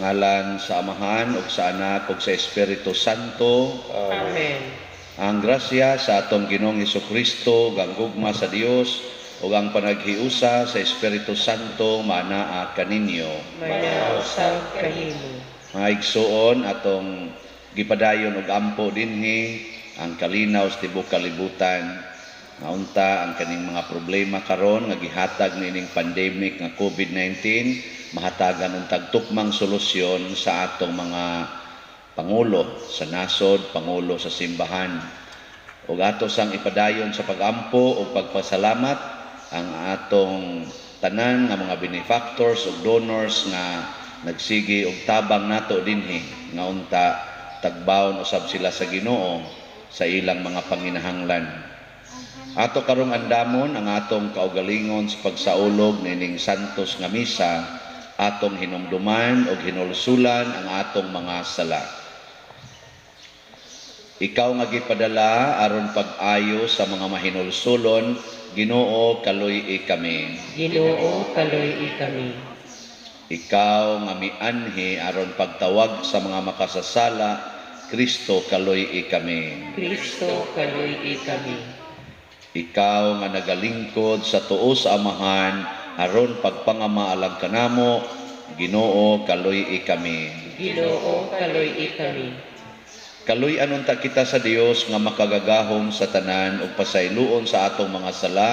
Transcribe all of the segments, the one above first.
Sa ngalan sa Amahan ug sa Anak ug sa Espiritu Santo. Amen. Ang grasya sa atong Ginoong Hesukristo ug ang gugma sa Dios ug ang panaghiusa sa Espiritu Santo maanaa kaninyo. Maanaa usab kanimo. Mga igsuon, atong gipadayon og ampo dinhi ang kalinaw sa tibuok kalibutan. Nga unta ang kaning mga problema karon nga gihatag niining pandemic nga COVID-19 mahatagan untag tukmang solusyon sa atong mga pangulo sa nasod, pangulo sa simbahan. Ug ato sang ipadayon sa pagampo ug pagpasalamat ang atong tanan nga mga benefactors ug donors nga nagsigi og tabang nato dinhi, nga unta tagbawon usab sila sa Ginoo sa ilang mga panginahanglan. Ato karong andamon ang atong kaugalingon sa pagsaulog niining santos nga misa, atong hinumduman ug hinulsulan ang atong mga sala. Ikaw nga gipadala aron pag-ayo sa mga mahinulsulon, Ginoo, kaluy-i kami. Ginoo, kaluy-i kami. Ikaw nga mianhi aron pagtawag sa mga makasasala, Kristo, kaluy-i kami. Kristo, kaluy-i kami. Ikaw nga nagalingkod sa tuo sa Amahan aron pagpangama alang kanamo, Ginoo, kaluy-i kami. Ginoo, kaluy-i kami. Kaluy-an unta kita sa Dios nga makagagahom sa tanan ug pasayloon sa atong mga sala,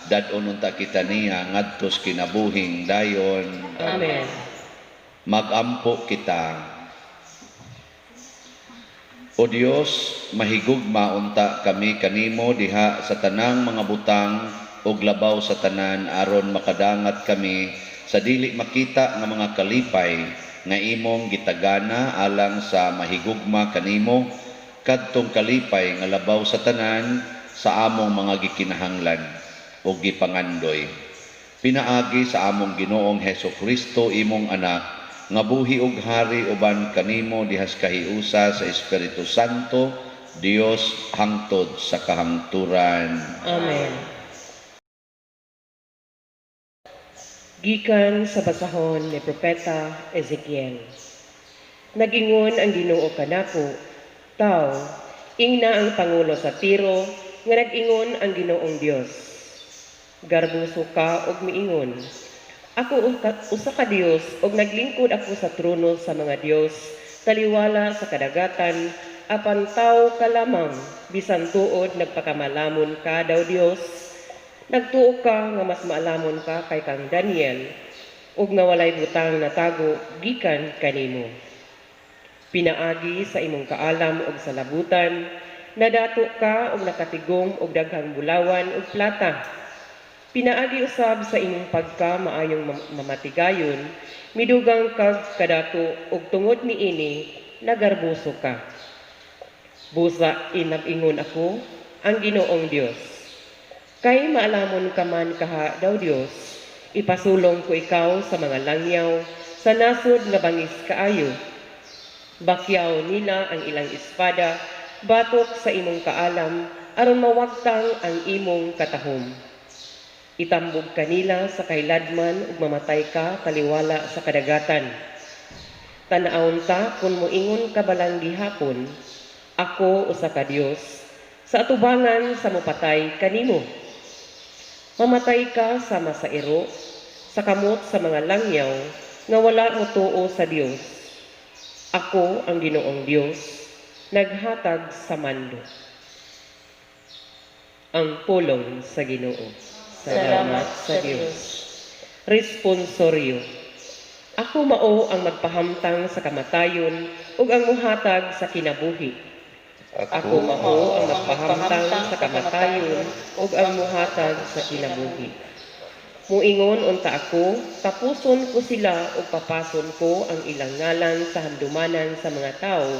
dad-on unta kita niya ngadto sa kinabuhing dayon. Amen. Magampo kita. O Dios, mahigugma unta kami kanimo diha sa tanang mga butang ug labaw sa tanan aron makadangat kami sa dili makita nga mga kalipay nga imong gitagana alang sa mahigugma kanimo, kadtong kalipay nga labaw sa tanan sa among mga gikinahanglan ug gipangandoy. Pinaagi sa among Ginoong Heso Kristo, imong anak, nga buhi ug hari uban kanimo dihas kahiusa sa Espiritu Santo, Dios hangtod sa kahangturan. Amen. Gikan sa basahon ni Propeta Ezekiel. Nagingon ang Ginoo kanako, "Taw, ingna ang pangulo sa Tiro nga nag-ingon ang Ginoong Dios. Garbuso ka og miingon, 'Ako usa ka dios og naglingkod ako sa trono sa mga dios taliwala sa kadagatan,' apan tawo ka lamang, bisan tuod nagpakamalamon ka daw Dios. Nagtuo ka nga mas maalamon ka kay kang Daniel ug nga walay butang natago gikan kanimo. Pinaagi sa imong kaalam ug salabutan, nadato ka og nakatigom og daghang bulawan ug plata. Pinaagi usab sa imong pagka maayong mamatigayon, midugang kag kadato ug tungod niini nagarbuso ka. Busa inag-ingon ako, ang Ginoong Dios. Kay maalamon ka man kaha daw Dios, ipasulong ko ikaw sa mga langyaw sa nasod nga bangis kaayo. Bakyaw nila ang ilang espada batok sa imong kaalam aron mawagtang ang imong katahom. Itambog kanila sa kailadman ug mamatay ka taliwala sa kadagatan. Tan-awon ta kung moingon ka balang gihapon, 'Ako usa ka Dios,' sa atubangan sa mopatay kanimo. Mamatay ka sama sa iro, sa kamot sa mga langyaw nga wala motuo sa Dios. Ako ang Ginoong Dios, naghatag sa mando." Ang pulong sa Ginoo. Salamat sa Dios. Responsoryo. Ako mao ang magpahamtang sa kamatayon ug ang muhatag sa kinabuhi. Ako mao ang magpahamtang sa kamatayon ug ang muhatag sa kinabuhi. Muingon unta ako, tapuson ko sila ug papason ko ang ilang ngalan sa handumanan sa mga tawo,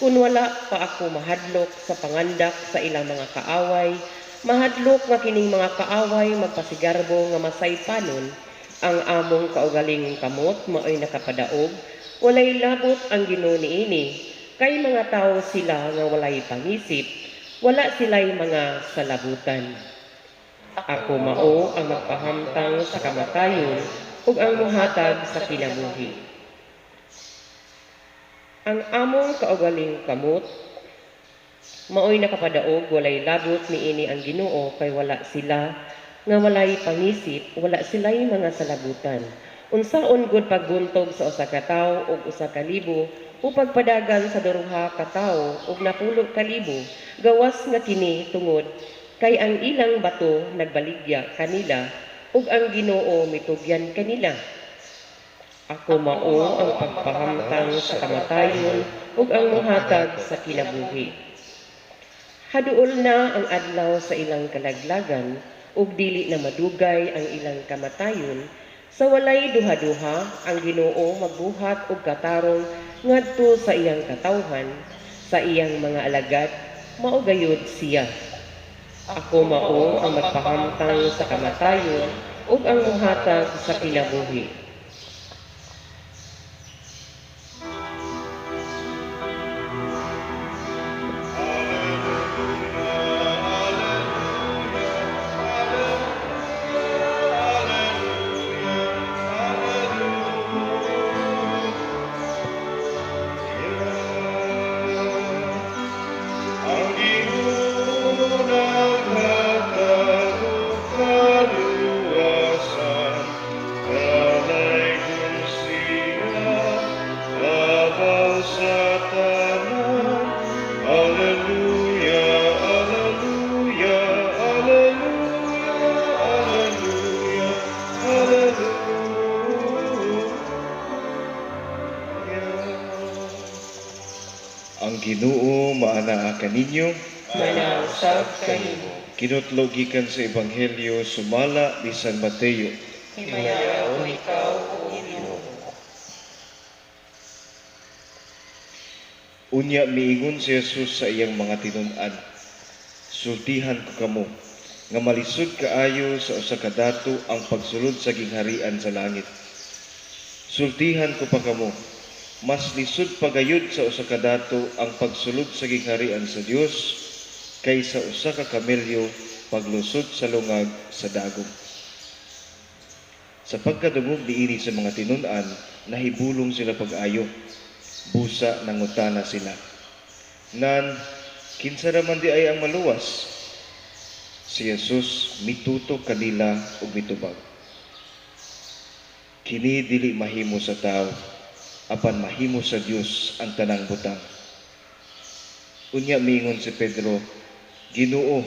kun wala pa ako mahadlok sa pangandak sa ilang mga kaaway, mahadlok nga kining mga kaaway magpasigarbo nga masaypanon ang among kaugalingong kamot maoy nakapadaog, walay labot ang Ginoo niini, kay mga tawo sila nga walay pangisip, wala sila'y mga salabutan. Ako mao ang magpahamtang sa kamatayon ug ang muhatag sa kinabuhi. Ang among kaugalingong kamot maoy nakapadaog, walay labot niini ang Ginoo, kay wala sila nga walay pangisip, wala sila'y mga salabutan. Unsaon gud pagbuntog sa usa ka tawo og 1,000 o pagpadagan sa 2 ka tawo og 10,000, gawas nga kini tungod kay ang ilang bato nagbaligya kanila ug ang Ginoo mitugyan kanila? Ako mao ang pagpahamtang sa kamatayon ug ang mohatag sa kinabuhi. Haduol na ang adlaw sa ilang kalaglagan ug dili na madugay ang ilang kamatayon. Sa walay duha-duha, ang Ginoo magbuhat og katarong ngadto sa iyang katawhan, sa iyang mga alagad, mao gayud siya. Ako mao ang magpahamtang sa kamatayon ug ang mohatag sa kinabuhi. Ang Ginoo naghatag og kaluwasan, kalaygon siya, labaw sa tanan. Alleluia, alleluia, alleluia, alleluia, alleluia. Ang Ginoo maanaa kaninyo. Maanaa usab kanimo. Kinutlo gikan sa Ebanghelyo sumala ni San Mateo. Himayaon ikaw, O Ginoo. Unya miingon si Jesus sa iyang mga tinun-an, "Sultihan ko kamo nga malisod kaayo sa usa ka dato ang pagsulod sa gingharian sa langit. Sultihan ko pa kamo, mas lisod pa gayud sa usa ka dato ang pagsulod sa gingharian sa Dios kaysa usa ka kamelyo paglusod sa lungag sa dagom." Sa pagkadungog niini sa mga tinun-an, nahibulong sila pag-ayo. Busa nangutana sila, "Nan, kinsa ra man di ay ang maluwas?" Si Jesus mituto kanila ug mitubag, "Kini dili mahimo sa tawo, apan mahimo sa Dios ang tanang butang." Unya miingon si Pedro, "Ginoo,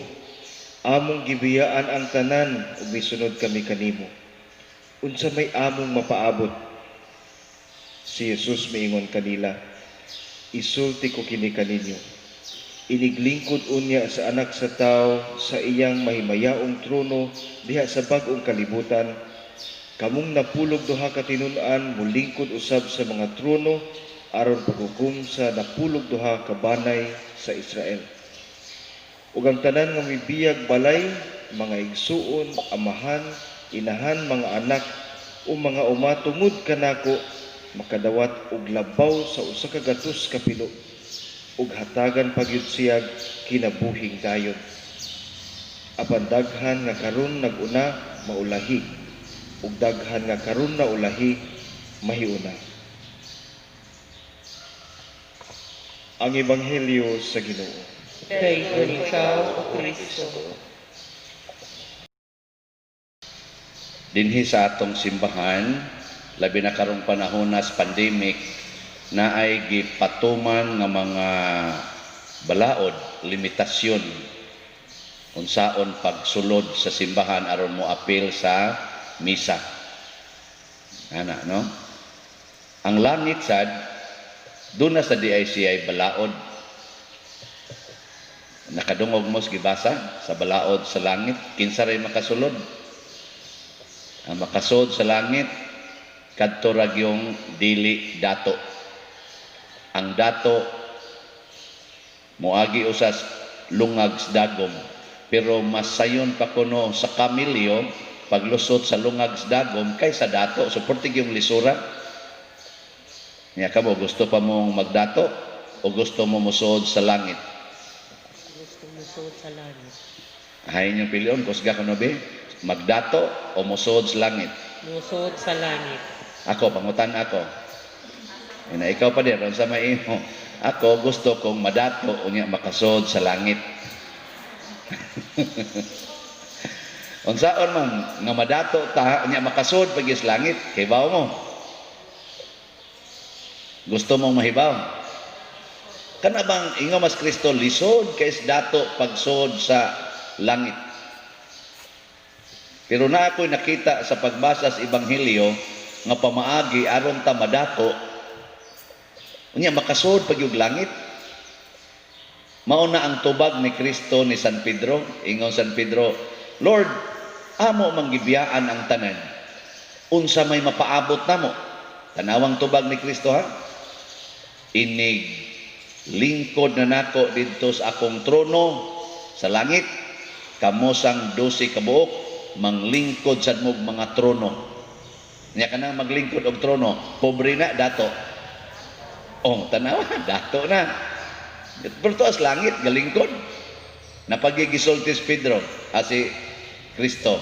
among gibiyaan ang tanan ug misunod kami kanimo. Unsa may among mapaabot?" Si Jesus miingon kanila, "Isulti ko kini kaninyo. Iniglingkod unya sa Anak sa Tawo sa iyang mahimayaong trono diha sa bag-ong kalibutan, kamong 12 ka tinun-an molingkod usab sa mga trono aron paghukom sa 12 ka banay sa Israel. Ug ang tanan nga mibiyag balay, mga igsuon, amahan, inahan, mga anak o mga uma tungod kanako makadawat og labaw sa 100 ka pilo, ug hatagan pa gyud siyag kinabuhing dayon. Apan daghan nga karon nag-una maulahi, ug daghan nga karon naulahi mahiuna." Ang Ebanghelyo sa Ginoo. Dayon ikaw, O Kristo. Dinhi sa atong simbahan, labi na karong panahon nas pandemic, naay gipatuman nga mga balaod, limitasyon unsaon pagsulod sa simbahan aron mo apil sa misa. Ana, no? Ang langit sad doon na sa DICI balaod. Nakadungog mo sa gibasa sa balaod sa langit, kinsa ray makasulod? Ang makasud sa langit kadto ra gyung dili dato. Ang dato moagi usas lungag sa dagom, pero mas sayon pa kuno sa kamilyo paglusot sa lungag sa dagom kaysa dato. So portig yung lisura. Nya kamo, gusto pa mong magdato o gusto mo mosuod sa langit? Gusto mosuod sa langit. Hay inyong pilion, kusga kuno be, magdato o mosuod sa langit? Mosuod sa langit. Ako, pangutan ako. Ina ikaw pa din, unsa may imo? Ako gusto kong madato unya makasod sa langit. Unsaon man nga madato ta unya makasod pag sa langit, kibaw mo. Gusto mong mahibaw? Kana bang ingon mas Kristo lisod kay dato pagsod sa langit? Pero na ako'y nakita sa pagbasa sa Ebanghelyo nga pamaagi aron ta madato unya makasod pag yung langit. Mao na ang tubag ni Kristo ni San Pedro. Ingon San Pedro, "Lord, amo mang gibiyaan ang tanan. Unsa may mapaabot namo?" Tanawang tubag ni Kristo, ha? "Inig lingkod na nako didto sa akong trono sa langit, kamo sang 12 ka buok manglingkod sad mo mga trono." Nya kanang maglingkod og trono, pobre na, dato? Oh, tanawa, dato na. Pero as langit, galingkod. Napagigisulti si Pedro, si Kristo.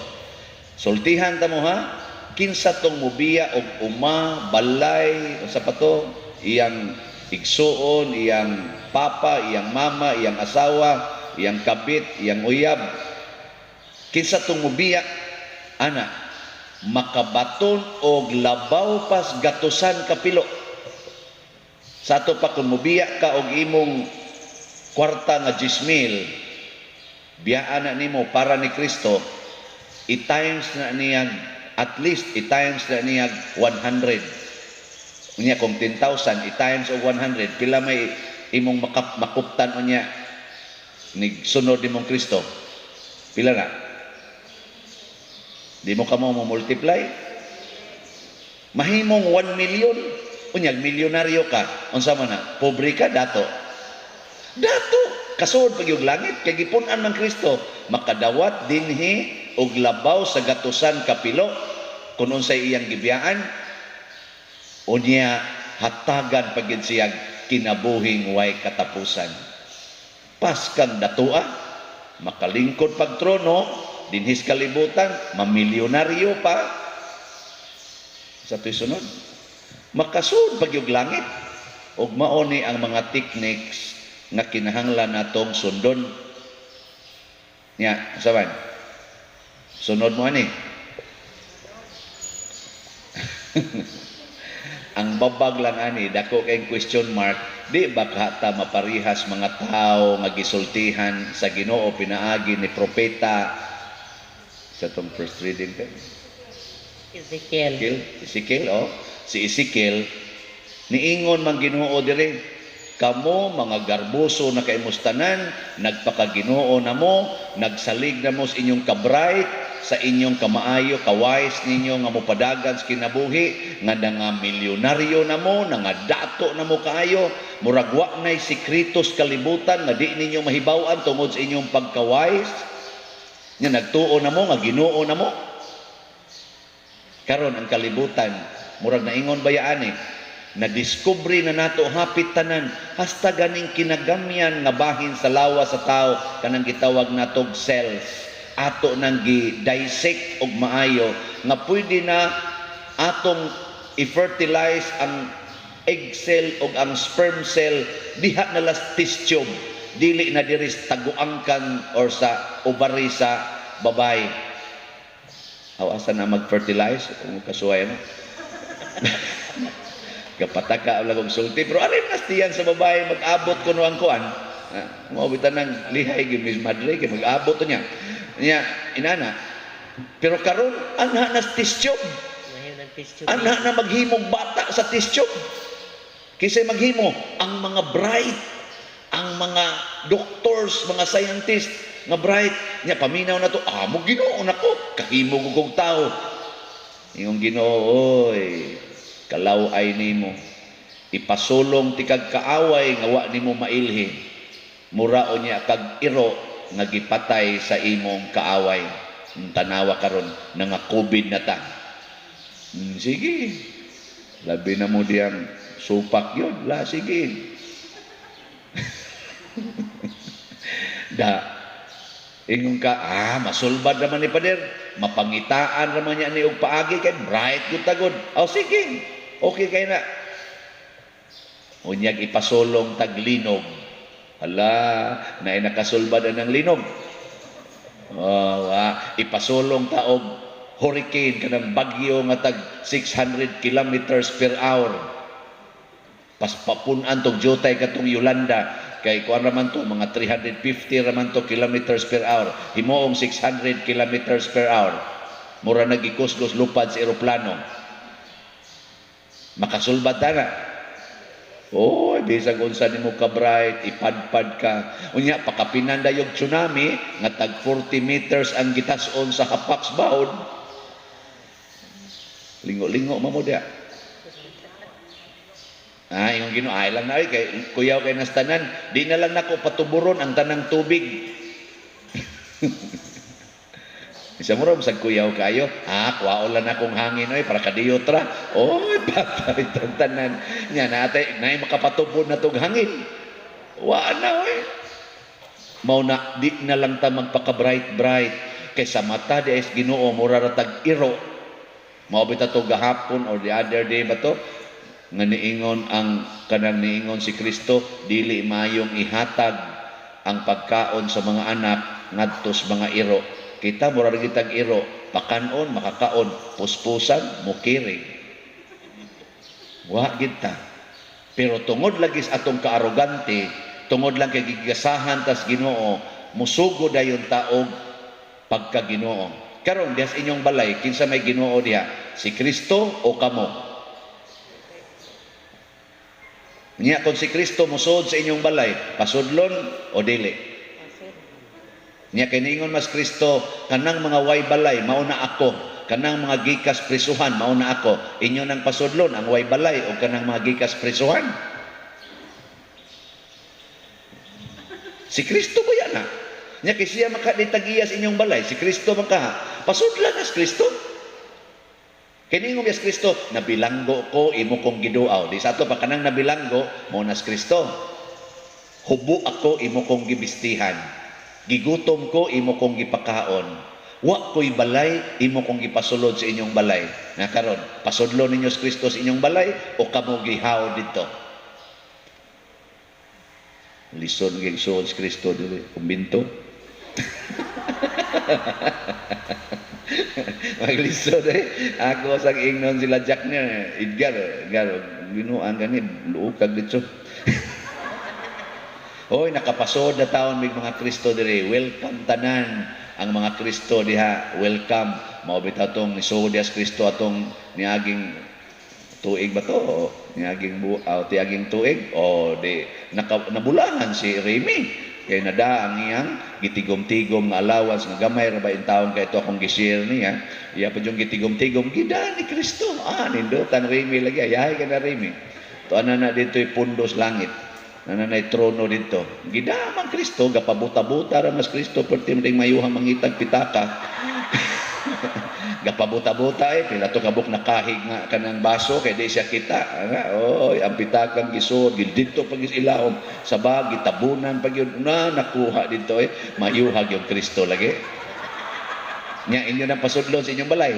"Sultihan ta mo ha, kinsa tong mubiya og uma, balay, o sa pato, iyang igsuon, iyang papa, iyang mama, iyang asawa, iyang kabit, iyang uyab. Kinsa tong mubiya, ana, makabaton og labaw pas gatusan kapilo." Sa ato pa, kung mubiya ka og imong kwarta nga 10,000, biyaan na nimo para ni Kristo, i-times na niya, at least i-times na niya 100. Unya kung 10,000 i-times og 100, pila may imong makuptan unya nig sunod nimong Kristo? Pila na? Di mo kamo mo multiply? Mahimong 1 million. Unyag milyonaryo ka. Unsa man na? Pobre ka, dato? Dato. Kasuod pag yung langit kay gipun-an man Kristo makadawat dinhi og labaw sa gatusan kapilo kung unsay iyang gibiyaan, unya hatagan pag gyud siyag kinabuhing way katapusan. Paskang datua, makalingkod pag trono dinhis kalibutan, mamilyonaryo pa sa to'y sunod, makasud pag yung langit. Ug mao ni ang mga techniques nga kinahanglan natong sundon. Nya, saban? Sunod mo ani. Ang babag lang ani, dako kay question mark, di ba ta maparihas mga tao nga gisultihan sa Ginoo pinaagi ni propeta sa tong first reading kay? Ezekiel. Ezekiel, Ezekiel, oh. Si Ezekiel, niingon man Ginoo dire, "Kamo mga garboso na kaimustanan, nagpakaginoo na mo, nagsalig na mo sa inyong kabright, sa inyong kamaayo, kawise ninyo nga mopadagan sa kinabuhi, nga nga milyonaryo na mo, nga dato na mo kaayo, murag wa na'y sikretos kalibutan nga di ninyo mahibaw-an tungod sa inyong pagkawise, nga nagtuo na mo, nga Ginoo na mo. Karon ang kalibutan, murag naingon bayaan eh, na-discovery na nato hapit tanan, hasta ganing kinagamyan nga bahin sa lawas sa tao, kanang gitawag natog cells, ato nang gi-dissect og maayo, nga pwede na atong i-fertilize ang egg cell og ang sperm cell diha na las test tube, dili na diri sa taguangkan or sa ovary sa babae." Aw, asa na mag-fertilize kung kasuway ano? Kapataka lang og sulti, pero arin nas diyan sa babae mag-abot kuno ang kuan. Mao bitan nang lihay gyud Miss Madre kay mag-abot to niya. Niya inana. Pero karon anha na test tube. Anha na maghimog bata sa test tube. Kinsay maghimo? Ang mga bright, ang mga doctors, mga scientists nga bright. Nya paminaw na to, amo Ginoo nako, kahimog og tao. Ingong Ginoo, "Oy, kalaw ay nimo. Ipasulong ti kag kaaway nga wa nimo mailhi. Murao niya kag iro nga gipatay sa imong kaaway." Tanawa karon nga COVID na ta. Sige. Labi na mo diyang supak yun. La, sige. Da, ingon ka, masulbad naman ni Pader. Mapangitaan naman niya ni og paagi kay bright gud tagod. Oh, sige. Okay kay na. Unyag ipasulong tag linog. Hala, naay nakasulbad ng linog. Oh, ipasulong ta og hurricane, kanang bagyo nga tag 600 kilometers per hour. Paspapun-an tog jutay katong Yolanda kay kuan raman to, mga 350 raman to kilometers per hour. Himuong 600 kilometers per hour. Mura nagikusgos lupad sa eroplano. Makasulbad ta na? Oy, bisag unsa nimo ka bright, ipadpad ka. Unya pakapinan dayog tsunami nga tag 40 meters ang gitas-on sa hapak sa bawod. Lingo-lingo man mo diha. Ah, ingon Ginoo, ay lang na oy kay kuyaw kay nas tanan, di na lang nako patuburon ang tanang tubig. Isa mo ra bisag kuyaw kayo, kuwaon lang akong hangin oy para kadiyot ra. Oy, patay tanan. Nya natay nay makapatubod na tog hangin. Wa na oy. Mao na di na lang ta magpaka-bright bright kay sa mata di ay Ginoo mura ra tag iro. Mao bitaw to gahapon or the other day ba to nga niingon ang kanang niingon si Kristo, dili mayong ihatag ang pagkaon sa mga anak ngadto sa mga iro. Kita mura ra gitag iro, pakanon makakaon, puspusan mukirig. Wa gid ta. Pero tungod lagi sa atong kaarogante, tungod lang kay gigasahan tas Ginoo, musugo dayon taog pagka Ginoo. Karon diha sa inyong balay, kinsa may Ginoo diha? Si Kristo o kamo? Nya kung si Kristo musod sa inyong balay, pasudlon o dili? Nya kay niingon mas Kristo, kanang mga way balay mao na ako, kanang mga gikas prisuhan mao na ako. Inyo nang pasudlon ang way balay o kanang mga gikas prisuhan? Si Kristo ba yan na? Nya kay siya makaditagiya sa inyong balay, si Kristo man kaha. Pasudlan as Kristo. Kay niingon mas Kristo, nabilanggo ko imo kong giduaw. Di sa ato pa kanang nabilanggo mao nas Kristo. Hubo ako imo kong gibistihan. Gigutom ko imo kong gipakaon. Wa ko'y balay imo kong gipasulod sa inyong balay. Na karon, pasudlo ninyo si Kristo sa inyong balay o kamo gihaw didto? Lisod gyud suod si Kristo dili kumbinto. Maglisod eh. Ako sang ingnon sila Jack niya, Edgar, Edgar, binuang gani luukag didto. Oy, nakapasod na taon mig mga Kristo diri. Welcome tanan ang mga Kristo diha. Welcome. Mao bitaw tong nisuod diha sa Kristo atong niaging tuig ba to? Niaging tiaging tuig o di nabulangan si Remy. Kay nada ang iyang gitigom-tigom nga allowance nga gamay ra ba in taon kay ito akong gi-share niya. Iya pa yung gitigom-tigom gida ni Kristo. Ah, nindutan Remy lagi. Ayahay ka na Remy. To ana na dito'y pundos langit. Nananay trono dito. Gidamang Kristo, gapabuta-buta ra mas Kristo, perti mo ding mayuhang mangitag pitaka. Gapabuta-buta pila to kabuk nakahig nga kanang baso kay di siya kita. Ana, oy, ang pitakang gisuod, didto pag ilawom sa bag, gitabunan pag yun na nakuha dito mayuhag yung Kristo lagi. Nya inyo nang pasudlon sa inyong balay.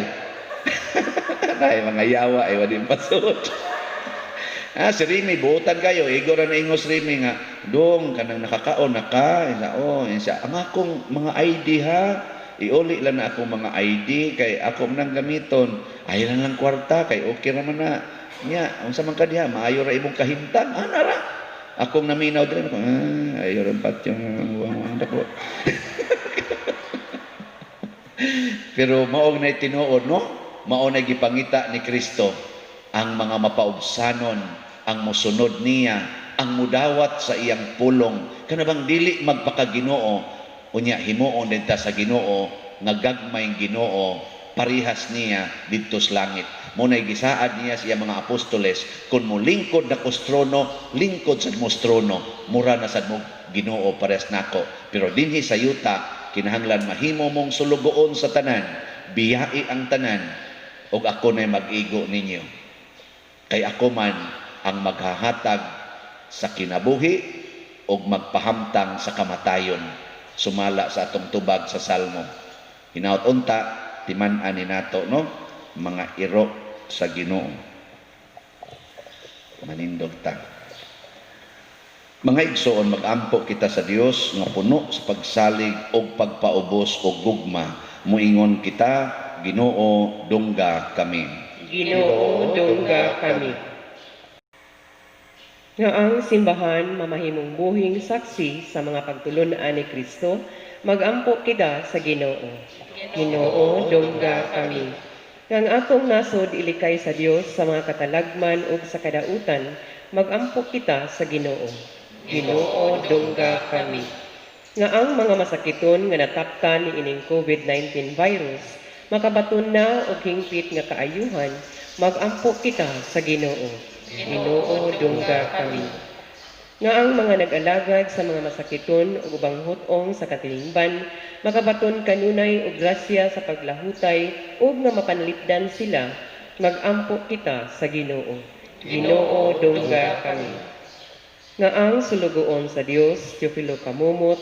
Ay mga yawa ay wadi pasud. Ah, si Remy, buotan kayo. Igo ra na ingos Remy nga, dong, kanang nakakaon, naka, isa, oh, isa, ang akong mga ID ha, iuli lang na akong mga ID, kay ako nang gamiton. Ay lang lang kwarta, kay okay ra man na. Nya, unsa man ka diha, maayo ra imong kahimtang. Ah, nara. Akong naminaw diri, ako, ayo ra patyo ang dako. Pero mao na tinuod, no? Mao na gipangita ni Kristo ang mga mapaubsanon, ang mosunod niya, ang mudawat sa iyang pulong. Kanabang dili magpakaginoo, unya himuon din ta sa Ginoo, nga gagmay Ginoo, parihas niya didto sa langit. Mo nay gisaad niya sa iyang mga apostoles, kun mo lingkod na kostrono, lingkod sad mo trono, mura na sad mo Ginoo parehas nako. Pero dinhi sa yuta, kinahanglan mahimo mong sulugoon sa tanan, biyai ang tanan, ug ako nay mag-igo ninyo. Kay ako man ang maghahatag sa kinabuhi ug magpahamtang sa kamatayon, sumala sa atong tubag sa Salmo. Hinaut unta timan-an ni nato, no, mga iro sa Ginoo. Manindog ta. Mga igsoon, magampo kita sa Dios nga puno sa pagsalig og pagpaubos og gugma. Muingon kita, Ginoo, dungga kami. Ginoo, dungga kami. Nga ang simbahan mamahimong buhing saksi sa mga pagtulun-an ni Kristo, magampo kita sa Ginoo. Ginoo, dungga kami. Nga ang atong nasod ilikay sa Dios sa mga katalagman ug sa kadautan, magampo kita sa Ginoo. Ginoo, dungga kami. Nga ang mga masakiton nga nataptan niining COVID-19 virus, makabaton na og hingpit nga kaayuhan, magampo kita sa Ginoo. Ginoo, dungga kami. Nga ang mga nag-alagad sa mga masakiton ug ubang hut-ong sa katilingban, makabaton kanunay og grasya sa paglahutay ug nga mapanlipdan sila, magampo kita sa Ginoo. Ginoo, dungga kami. Nga ang sulugoon sa Dios, Teofilo Camomot,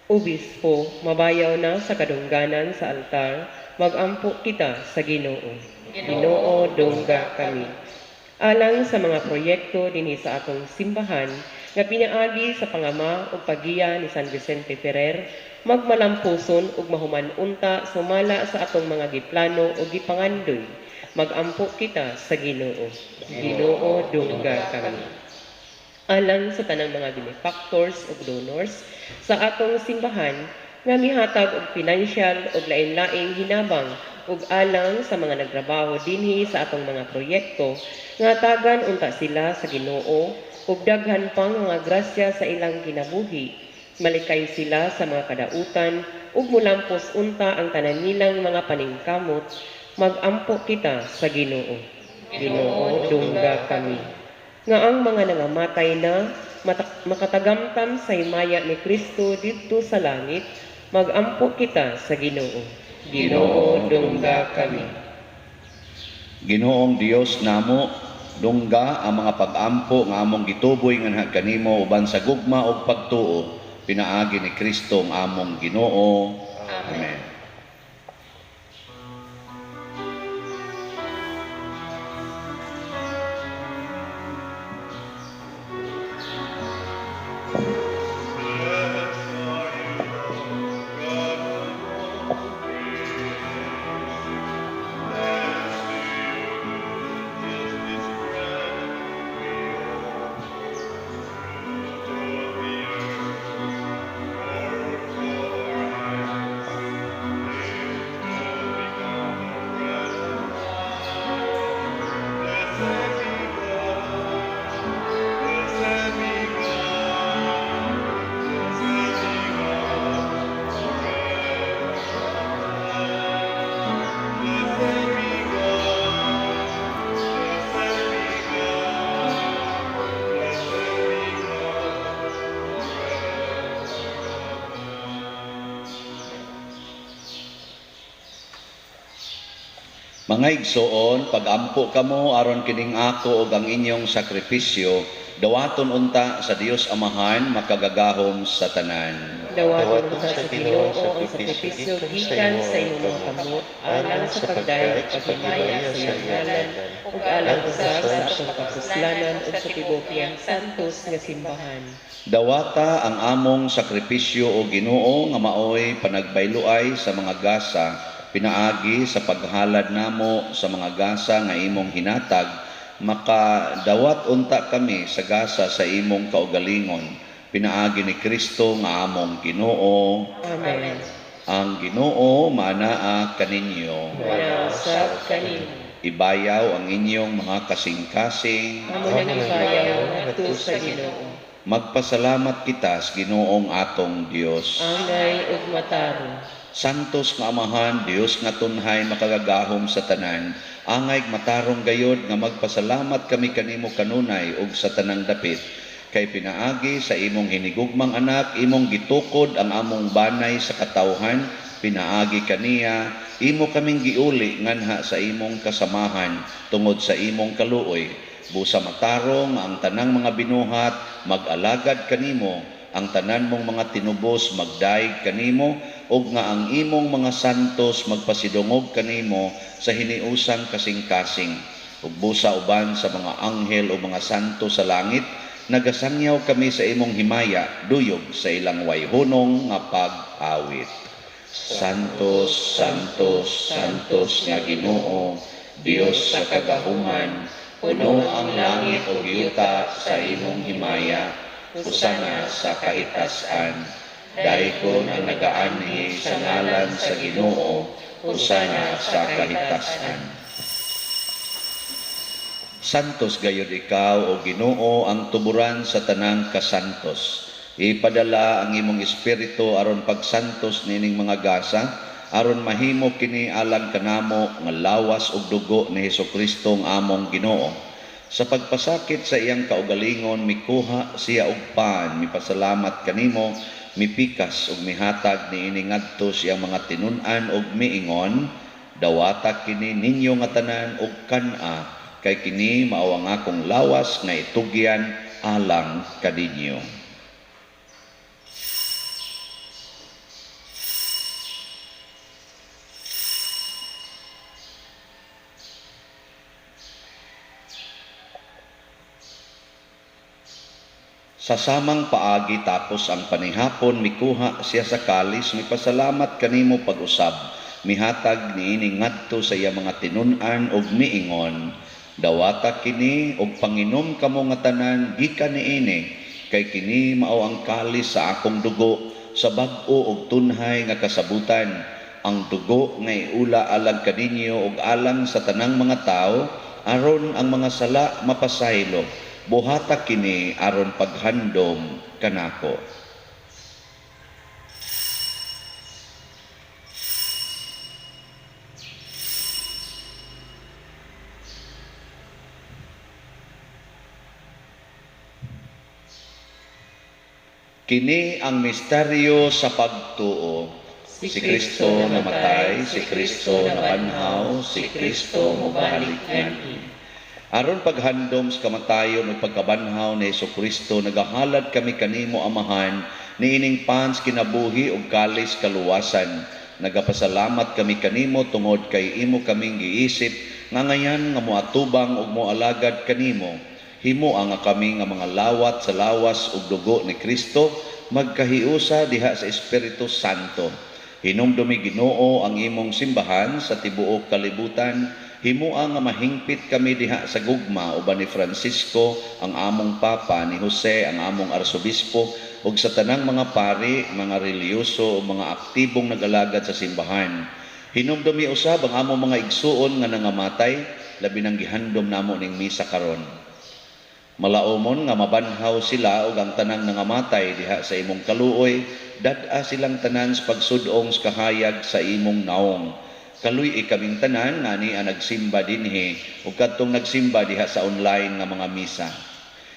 obispo, mabayaw na sa kadungganan sa altar, magampo kita sa Ginoo. Ginoo, dungga kami. Alang sa mga proyekto dinhi sa atong simbahan nga pinaagi sa pangama ug paggiya ni San Vicente Ferrer, magmalampuson ug mahuman unta sumala sa atong mga giplano ug gipangandoy, magampo kita sa Ginoo. Ginoo, dungga kami. Alang sa tanang mga benefactors ug donors sa atong simbahan nga mihatag og financial ug lain-laing hinabang ug alang sa mga nagtrabaho dinhi sa atong mga proyekto nga tagan unta sila sa Ginoo ug daghan pang mga grasya sa ilang kinabuhi, malikay sila sa mga kadautan ug mulampos unta ang tanan nilang mga paningkamot, magampo kita sa Ginoo. Ginoo, dungga kami. Nga ang mga nangamatay na makatagamtam sa himaya ni Kristo didto sa langit, magampo kita sa Ginoo. Ginoo, dungga kami. Ginoong Dios namo, dungga ang mga pag-ampo nga among gituboy nganha kanimo uban sa gugma ug pagtuo, pinaagi ni Kristo ang among Ginoo. Amen. Mga igsoon, pag-ampo kamo aron kining ako ug ang inyong sakripisyo, dawaton unta sa Dios Amahan makagagahom sa tanan. Dawaton unta sa Ginoo ang sakripisyo gikan sa imong mga kamot, alang sa pagdayeg paghimaya sa iyang ngalan ug alang usab sa atong pagsuslanan ug sa tibuok niyang santos nga simbahan. Dawata ang among sakripisyo o Ginoo nga maoy panagbayloay sa mga gasa, pinaagi sa paghalad namo sa mga gasa nga imong hinatag, makadawat unta kami sa gasa sa imong kaugalingon, pinaagi ni Kristo nga among Ginoo. Amen. Ang Ginoo maanaa kaninyo. Manausap kaninyo. Ibayaw ang inyong mga kasing-kasing. Amo nang ibayaw ngadto sa Ginoo. Magpasalamat kita sa Ginoong atong Dios. Angay ug matarong. Santos nga Amahan, Dios nga tunhay makagagahom sa tanan, angay matarong gayod nga magpasalamat kami kanimo kanunay ug sa tanang dapit. Kay pinaagi sa imong hinigugmang anak, imong gitukod ang among banay sa katawhan, pinaagi kaniya, imo kaming giuli nganha sa imong kasamahan tungod sa imong kaluoy. Busa matarong ang tanang mga binuhat, mag-alagad kanimo, ang tanan mong mga tinubos magdaig kanimo, ug nga ang imong mga santos magpasidungog kanimo sa hiniusang kasing-kasing. Ug busa uban sa mga anghel o mga santo sa langit, Nagasangyaw kami sa imong himaya, duyog sa ilang wayhunong nga pag-awit. Santos, Santos, Santos nga Ginoo, Dios sa kagahuman, puno ang langit ug yuta sa imong himaya, hosana sa kaitasan. Daikon ang nagaanhi sa ngalan sa Ginoo, hosana sa kahitasan. Santos gayud ikaw, o Ginoo, ang tuburan sa tanang kasantos. Ipadala ang imong espiritu aron pagsantos niining mga gasa, aron mahimo kini alang kanamo nga lawas ug dugo ni Hesukristo ang among Ginoo. Sa pagpasakit sa iyang kaugalingon, mikuha siya og pan, mipasalamat kanimo, mipikas ug mihatag niini ngadto sa iyang mga tinun-an ug miingon, dawata kini ninyo nga tanan ug kan-a, kay kini mao ang akong lawas nga itugyan alang kaninyo. Sa samang paagi tapos ang panihapon, mikuha siya sa kalis, mipasalamat kanimo pag-usab, mihatag niini ngadto sa iya mga tinun-an ug miingon, dawata kini og panginom kamo nga tanan gikan niini, kay kini mao ang kalis sa akong dugo sa bag-o og tunhay nga kasabutan, ang dugo nga iula alang kaninyo ug alang sa tanang mga tawo, aron ang mga sala mapasaylo. Buhata kini aron paghandom kanako. Kini ang misteryo sa pagtuo. Si Kristo namatay, si Kristo nabanhaw, si Kristo mobalik nganhi. Aron paghandom sa kamatayon ug pagkabanhaw ni Hesukristo, nagahalad kami kanimo Amahan niining pans kinabuhi ug kalis kaluwasan. Nagapasalamat kami kanimo tungod kay imo kaming giisip nga ngayan nga moatubang ug moalagad kanimo. Himoa nga kami nga mga lawat sa lawas ug dugo ni Kristo magkahiusa diha sa Espiritu Santo. Hinumdumi Ginoo ang imong simbahan sa tibuok kalibutan. Himoa nga mahingpit kami diha sa gugma uban ni Francisco ang among Papa, ni Jose ang among Arsobispo, ug sa tanang mga pari, mga relihiyoso ug mga aktibong nagalagad sa simbahan. Hinumdumi usab ang among mga igsuon nga nangamatay, labi nang gihandom namo ning misa karon. Malaomon nga mabanhaw sila ug ang tanang nangamatay diha sa imong kaluoy, dad-a silang tanan sa pagsud-ong sa kahayag sa imong naong. Kaluy-i kaming tanan nga niya nagsimba dinhi ug kadtong nagsimba diha sa online nga mga misa.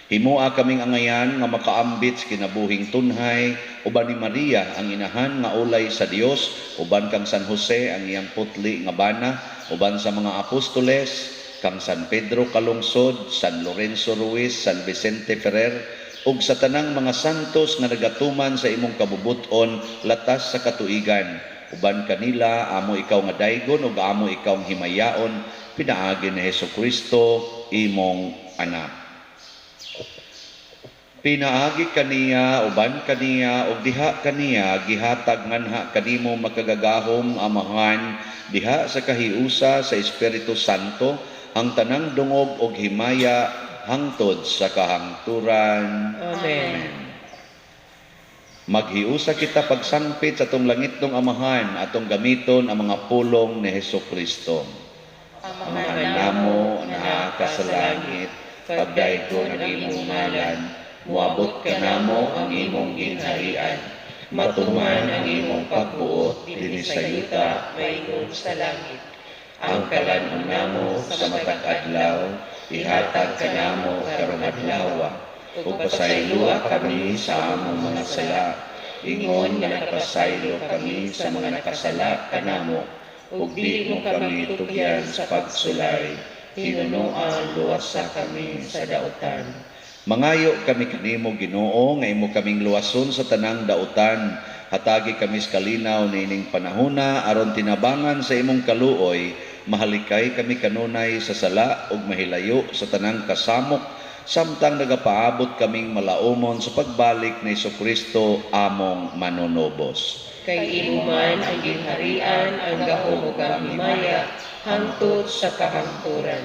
Himoa kaming angayan nga makaambit sa kinabuhing tunhay uban ni Maria ang inahan nga ulay sa Dios, uban kang San Jose ang iyang putli nga bana, uban sa mga apostoles, kang San Pedro Calungsod, San Lorenzo Ruiz, San Vicente Ferrer, ug sa tanang mga santos nga nagatuman sa imong kabubut-on latas sa katuigan. Uban kanila amo ikaw nga daygon ug amo ikaw ang himayaon, pinaagi ni Hesukristo imong anak. Pinaagi kaniya, uban kaniya, ug diha kaniya gihatag nganha kanimo makagagahom Amahan diha sa kahiusa sa Espiritu Santo ang tanang dungog og himaya hangtod sa kahangturan. Amen. Amen. Maghiusa kita pagsangpit sa atong langitnong Amahan, atong gamiton ang mga pulong ni Hesukristo. Amahan namo naa ka sa langit, pagdaygon ang imong ngalan, moabot kanamo ang imong ginharian, matuman ang imong pagbuot dinhi sa yuta maingon sa langit. Ang kalan-on namo sa matag adlaw, ihatag kanamo karong adlaw, ug pasayloa kami sa among mga sala, ingon nga nagpasaylo kami sa mga nakasala kanamo, ug di mo kami tugyan sa pagsulay, hinunoan luwasa kami sa dautan. Mangayo kami kanimo Ginoo nga imo kaming luwason sa tanang dautan. Hatagi kami sa kalinaw niining panahona aron tinabangan sa imong kaluoy, mahalikay kami kanunay sa sala ug mahilayo sa tanang kasamok Samtang nagapaabot kaming malaumon sa pagbalik ni Kristo among manunubos. Kay imo man ang gingharian, ang gahom ug ang himaya, hangtod sa kahangturan.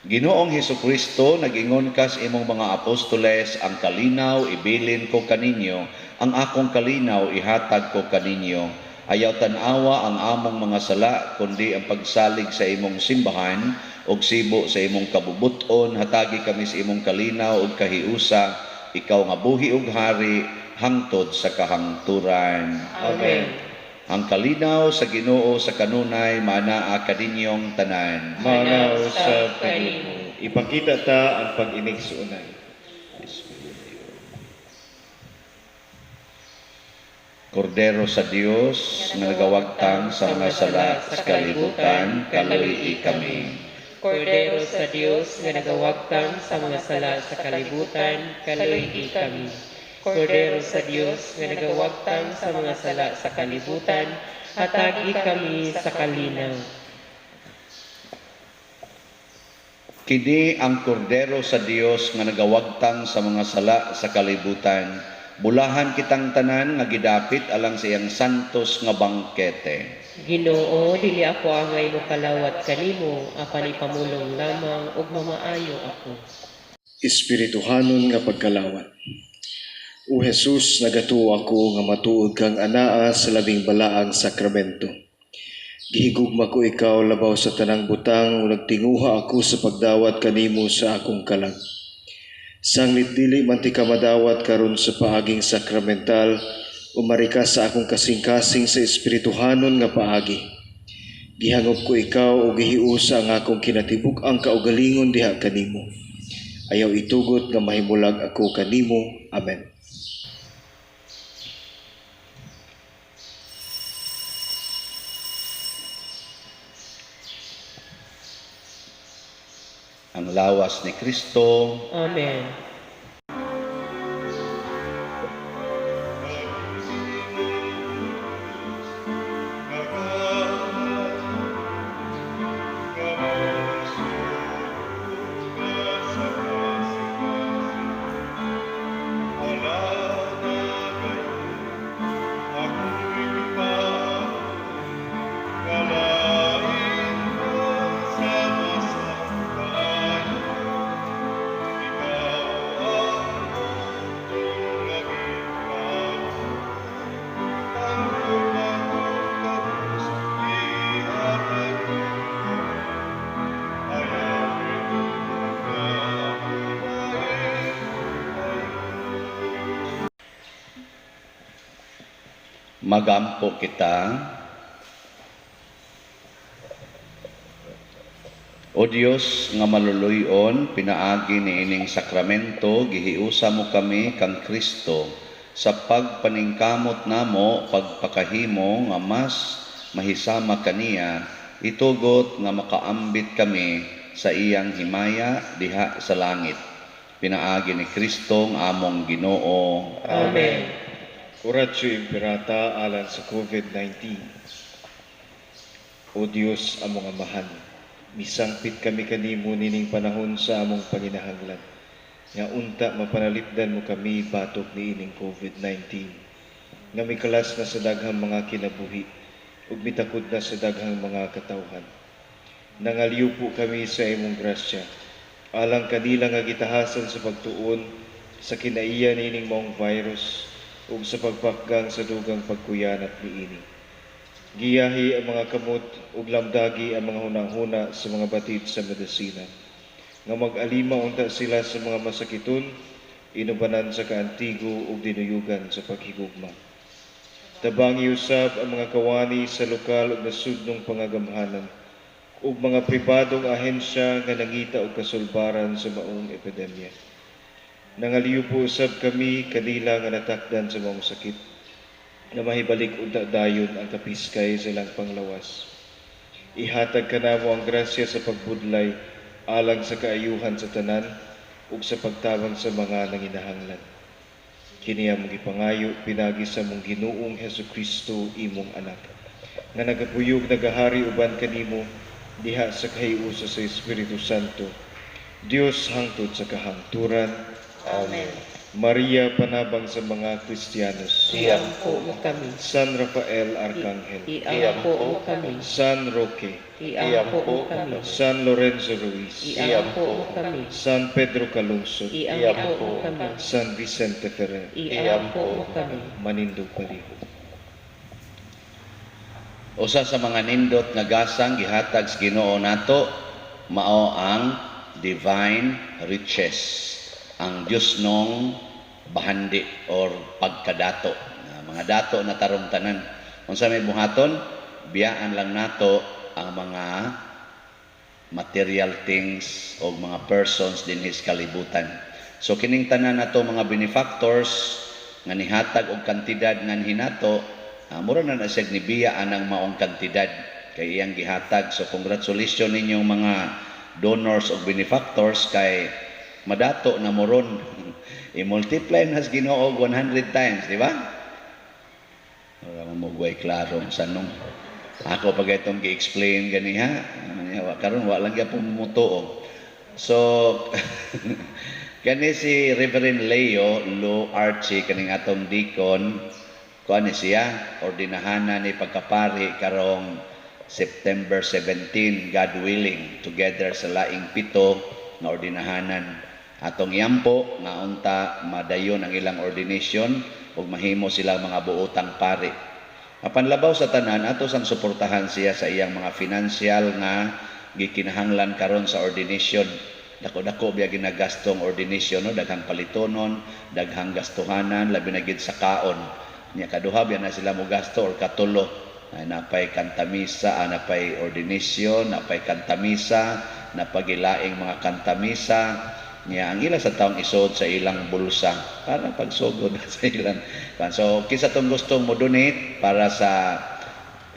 Ginoong Hesukristo, nag-ingon kas imong mga apostoles, ang kalinaw ibilin ko kaninyo, ang akong kalinaw ihatag ko kaninyo. Ayaw tan-awa ang among mga sala, kundi ang pagsalig sa imong simbahan ug sibo sa imong kabubut-on, hatagi kami sa imong kalinaw ug kahiusa, ikaw nga buhi ug hari hangtod sa kahangturan. Amen. Ang kalinaw sa Ginoo sa kanunay maanaa kaninyong tanan. Maanaa usab kanimo. Ipakita ta ang pag-inig suunay. Kordero sa Dios nga nagawagtang sa mga sala sa kalibutan, kaluy-i kami. Kordero sa Dios nga nagawagtang sa mga sala sa kalibutan, kaluy-i kami. Kordero sa Dios nga nagawagtang sa mga sala sa kalibutan, hatagi kami sa kalinaw. Kini ang kordero sa Dios nga nagawagtang sa mga sala sa kalibutan. Bulahan kitang tanan nga gidapit alang sa iyang santos nga bangkete. Ginoo, dili ako angay mokalawat kanimo, apan ipamulong lamang ug mamaayo ako. Espirituhanon nga pagkalawat. O Jesus, nagatuo ako nga matuod kang anaa sa labing balaang sakramento. Gihigugma ko ikaw labaw sa tanang butang ug nagtinguha ako sa pagdawat kanimo sa akong kalag. Sanglit dili man ti ka madawat karon sa paaging sakramental, umari ka sa akong kasing-kasing sa espirituhanon nga paagi. Gihangop ko ikaw ug gihiusa ang akong kinatibuk-ang kaugalingon diha kanimo. Ayaw itugot nga mahimulag ako kanimo. Amen. Ang lawas ni Kristo. Amen. Magampo kita. O Dios nga maluluyon, pinaagi niining sakramento, gihiusa mo kami kang Kristo sa pagpaningkamot namo pagpakahimo nga mas mahisama kaniya, itugot nga makaambit kami sa iyang himaya diha sa langit. Pinaagi ni Kristo ang among Ginoo. Amen. Oratio Imperata alang sa COVID-19. O Dios, among Amahan, misangpit kami kanimo nining panahon sa among panginahanglan, nga unta mapanalipdan mo kami batok niining COVID-19, nga mikalas na sa daghang mga kinabuhi ug mitakod na sa daghang mga katawhan. Nangaliw po kami sa imong grasya, alang kanila nga gitahasan sa pagtuon sa kinaiya niining maong virus ug sa pagpakgang sa dugang pagkuyanat niini. Giyahi ang mga kamot ug lamdagi ang mga hunahuna sa mga batid sa medisina, nga mag-alima unta sila sa mga masakiton, inubanan sa kaantigo ug dinuyugan sa paghigugma. Tabangi usab ang mga kawani sa lokal ug nasudnong pangagamhanan ug mga pribadong ahensya nga nangita og kasulbaran sa maong epidemya. Nangaliw po usab kami kanila nga natakdan sa maong sakit, nga mahibalik unta dayon ang kapiskay sa ilang panglawas. Ihatag kanamo ang grasya sa pagbudlay alang sa kaayuhan sa tanan ug sa pagtabang sa mga nanginahanglan. Kini among gipangayo pinagi sa among Ginoong Hesukristo, imong anak, nga nagapuyog nagahari uban kanimo diha sa kahiusa sa Espiritu Santo, Dios hangtod sa kahangturan. Amen. Maria, panabang sa mga Kristiyanos. Iampo mo kami. San Rafael Arcangel. Iampo mo kami. San Roque. Iampo mo kami. San Lorenzo Ruiz. Iampo mo kami. San Pedro Calungsod. Iampo mo kami. San Vicente Ferrer. Iampo mo kami. Manindog palihog. Usa sa mga nindot nga gasang gihatag sa Ginoo nato mao ang divine riches, ang Diyosnong bahandi or pagkadato. Mga dato na tarong tanan. Unsa may buhaton, biyaan lang nato ang mga material things o mga persons dinhi sa kalibutan. So kining tanan nato mga benefactors nga nihatag og kantidad nga hinato, mura na na siya nibiya anang maong kantidad kay iyang gihatag. So congratulations ninyong mga donors o benefactors kay madato na mo ron. I-multiply na sa Ginoo og 100 times, di ba? Wala mo mo klaro sa nung. Ako pag itong gi-explain ganiha, wa karon wa lang gyapon mutuo. So kani si Reverend Leo Lo Archie, kaning atong deacon, kuan ni siya, ordinahanan ni pagkapari karong September 17, God willing, together sa laing pito nga ordinahanan. Atong iampo nga unta madayon ang ilang ordination ug mahimo sila mga buotang pari. Apan labaw sa tanan, ato sang suportahan siya sa iyang mga financial nga gikinahanglan karon sa ordination. Dako-dako biya ginagastong ordination, no? Daghang palitonon, daghang gastuhanan, labi na gid sa kaon. Nya kaduha biya na sila mo gasto or katulo. Ay, napay kantamisa, napay ordination, napay kantamisa, napagilaing mga kantamisa. Nya ang ila sa taong isod sa ilang bulsa para pagsugod sa ilang. So kinsa tong gustong mo donate para sa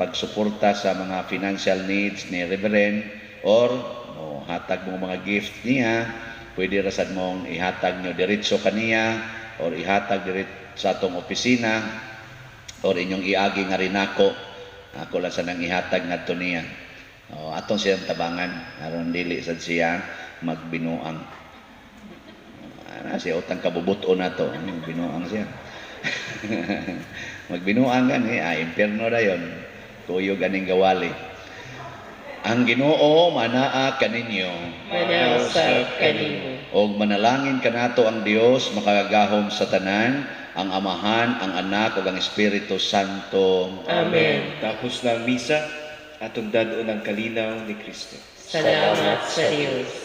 pagsuporta sa mga financial needs ni Reverend or mo hatag mo mga gift niya, pwede ra sad mong ihatag nyo diretso kaniya or ihatag diretso sa atong opisina or inyong iagi nga rinako. Ako lang sa nang ihatag ngadto niya. O, atong siyang tabangan aron dili sad siya magbinuang. Ana siya utang kabubuto na to, binuang siya. Magbinuang gani, impierno dayon. Kuyog aning gawali. Ang Ginoo manaa kaninyo. Manaa usab kanimo. Og manalangin kanato ang Dios makagagahom sa tanan, ang Amahan, ang Anak ug ang Espiritu Santo. Amen. Tapos na ang misa, atong dad-on ang kalinaw ni Kristo. Salamat sa Dios.